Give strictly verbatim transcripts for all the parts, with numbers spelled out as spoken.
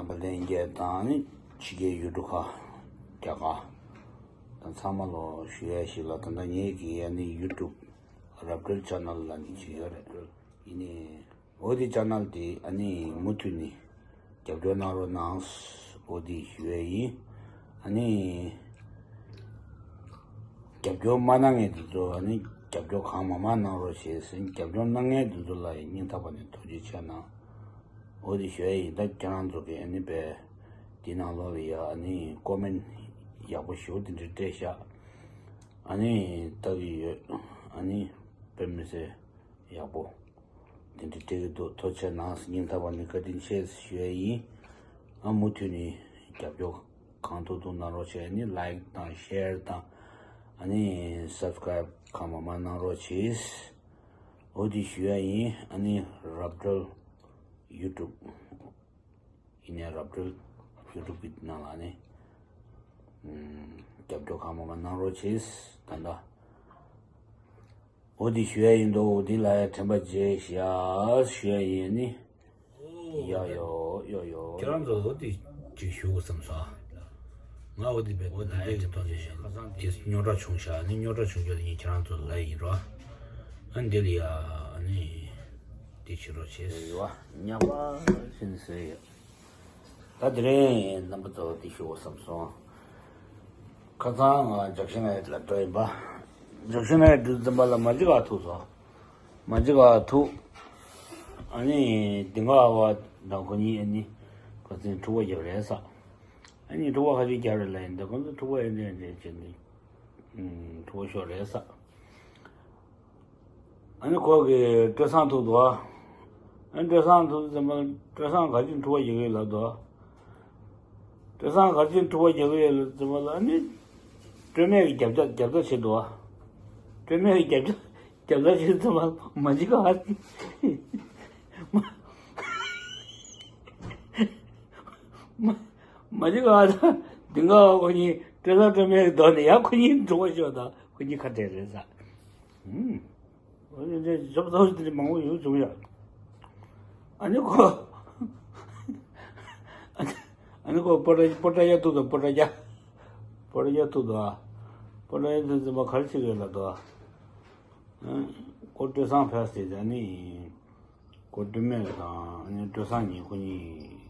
ལྷན་རྒྱས་དང་ནི་ཕྱི་རྒྱལ་ཡུལ་གྲུ་ཁག་རྒྱ་གར་དང་ཚང་མ་ལོ་ཞུ་ཡ་ཞིག་ལ། ད་ལྟ་ངེད་ཀྱི་ཡ་ནི་ཡུ་ཊུབ་རབ་སྒྲོལ་ཆེ་ནལ་ལ་ནི་བྱེད་ཡོད་རེད། ཡིན་ནའི་འོ་དེ་ཆེ་ནལ་དེ་ཨ་ནི་མུ་མཐུད་ནས་རྒྱབ་སྐྱོར་གནང་རོགས་གནང་། འོ་དེ་ཞུ་ཡ་ཡིན། ཨ་ནི་རྒྱབ་སྐྱོར་མ་གནང་མཁན་དེ་ཚོ་ཨ་ནི་རྒྱབ་སྐྱོར་གང་མང་མང་གནང་རོགས་བྱེད་ཟེར། རྒྱབ་སྐྱོར་གནང་མཁན་དེ་ཚོ་ལ་ཡང་སྙིང་ཐག་པ་ནས་ཐུགས་རྗེ་ཆེ་གནང་། འོ་དེ་ཞུ་ཡ་ཡིན། ད་ཁྱེད་རང་ཚོ་གི་ཨ་ནི་པས་དེ་ནང་ལོགས་ལ་ཡ་ཨ་ནི་ཀོ་མེན་ཡག་པོ་ཞེ་པོ་དེ་འདྲ་སྤྲད་ཤག་ཨ་ནི་ལྟ་གི་ཡོད། ཨ་ནི་དཔེ་མི་སྲིད་ཡག་པོ་དེ་འདྲ་སྤྲད་ཀྱི་འདུག་ཐུགས་རྗེ་ཆེ་གནང་། སྙིང་ཐག་པ་ནས་བཀའ་དྲིན་ཆེ་ཞུ་ཡ་ཡིན། ཨ་མུ་མཐུད་ནས་རྒྱབ་སྐྱོར་གང་ཐུབ་ཐུབ་གནང་རོགས་བྱེད། ཨ་ནི་ལའིཀ་དང་ཤེར་དང་ཨ་ནི་སབ་སི་ཀ་རའིབ་གང་མང་མང་གནང་རོགས་བྱེད། འོ་དེ་ཞུ་ཡ་ཡིན། ཨ་ནི་རབ་སྒྲོལ་ཡུ་ཊུབ་ཡིན་ནའི་རབ་སྒྲོལ་ཡུ་ཊུབ་ཀྱི་ནང་ལ་ནི་ཨམ་རྒྱབ་སྐྱོར་གང་མང་མང་གནང་རོགས་བྱེད། ད་ལྟ་འོ་དེ་ཞུ་ཡ་ཡིན་འདུག་འོ་དེ་ལ་ཡ་དྲན་པ་བརྗེད་ཤག་ཞུ་ཡ་ཡིན། ནི་ཡ་ཡོ་ཡོ་ཡོ། ཁྱེད་རང་ཚོ་འོ་དེ་ཅིག་ཞུ་དགོས་བསམ་སོང་། ང་འོ་དེ་བས་འོ་དེ་འདྲ་ཡི་ཐོག་ནས་ཁ་སང་དེ་རྙོག་དྲ་བྱུང་ཤག་ནི་རྙོག་དྲ་བྱུང་རྒྱུ་ལ་ཡིན། ཁྱེད་རང་ཚོ་ལ་ཡིན་རོ། ཨ་འདི་ལ་ཡ་ཨ་ནི་དེ་བྱེད་རོགས་བྱེད། རེད་བ། ཉག་པ་ཤིན་ཟེར་ཡོད། ད་དེ་རིང་རྣམ་པ་ཚོ་དེ་ཞུ་དགོས་བསམ་སོང་། ཁ་སང་ང་ཇག་ཤི་ནའི་ལ་འགྲོ་ཡིན་པ། ཇག་ཤི་ནའི་འགྲོ་ཙམ་པ་ལ་མ་ཅི་ག་ཐུག་སོང་། མ་ཅི་ག་ཐུག་ཨ་ནི་དེ་ག་བ་དང་ཁོ་གཉིས་ཨ་ནི་ཁོ་ཚོས་འཁྲུག་པ་རྒྱབ་རེད་ས། ཨ་ནི་འཁྲུག་པ་ཁ་ཅིག་རྒྱབ་རེད་ལ་ཡིན། ད་ཁོ་ཚོ་འཁྲུག་པ་ཡིན་འདྲ་འདྲ་བྱས་ནས་འཁྲུག་པ་ཤོར་རེད་ས། ཨ་ནི་ཁོ་གི་སྤྲོ་བསང་ཐུག་འདུག་ཨ་ནི་སྤྲོ་བསང་ཐུག་ཙམ་པ་སྤྲོ་བསང་ག་ཅིག་འཁྲུག་པ་ཡོད་གི་ལབ་འདུག་སྤྲོ་བསང་ག་ཅིག་འཁྲུག་པ་ཡོད་གི་ལབ་ཙམ་པ་ལ་ཨ་ནི་སྤྲོ་མེད་ཀྱི་རྒྱབ་ལྗགས་རྒྱབ་ལྗགས་བྱེད་འདུག་སྤྲོ་མེད་ཀྱི་རྒྱབ་ལྗགས་རྒྱབ་ལྗགས་བྱེད་ཙམ་པ་མ་ཅི་ག་མ་མ་ཅི་ག་དེ་ག་ཁོ་གཉིས་སྤྲོ་བསང་སྤྲོ་མེད་ཀྱི་མདོ་ནས་ཡང་ཁོ་གཉིས་འཁྲུག་པ་ཤོར་དང་ཁོ་གཉིས་ཁ་བྲལ་རེད་ས། ཨུམ། འོ་ནི་འདི་ཞོབ་ཚོགས་འདི་མང་པོ་ཡོད་བྱུང་ཡ། ཨ་ནི་ཁོ། ཨ་ནི་ཁོ་པོ་ཏྲ་པོ་ཏྲ་ཡ་ཐུག་དང་པོ་ཏྲ་ཡ། པོ་ཏྲ་ཡ་ཐུག་དང་། པོ་ཏྲ་ཡ་ཐུག་ཙམ་པ་ག་རེ་བྱེད་ཀྱི་ཡོད་ལབ་དང་། ཁོ་སྤྲོ་བསང་ཕེབས་ཏེ་ཨ་ནི། ཁོ་སྤྲོ་མེད་དང་ཨ་ནི་སྤྲོ་བསང་གཉིས་ཁོ་གཉིས།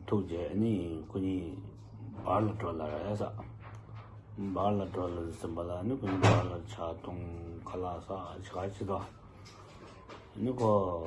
ཐུག་རྗེས་ནི་ཁོ་གཉིས་བར་ལ་འགྲོ་ལ་རེད་ས། བར་ལ་འགྲོ་ལ་ཟིན་པ་ལ་ནི་ཁོ་གཉིས་བར་ལ་ཇ་འཐུང་ཁ་ལག་ཟ་ཆ་ཆི་དང་། ནི་ཁོ་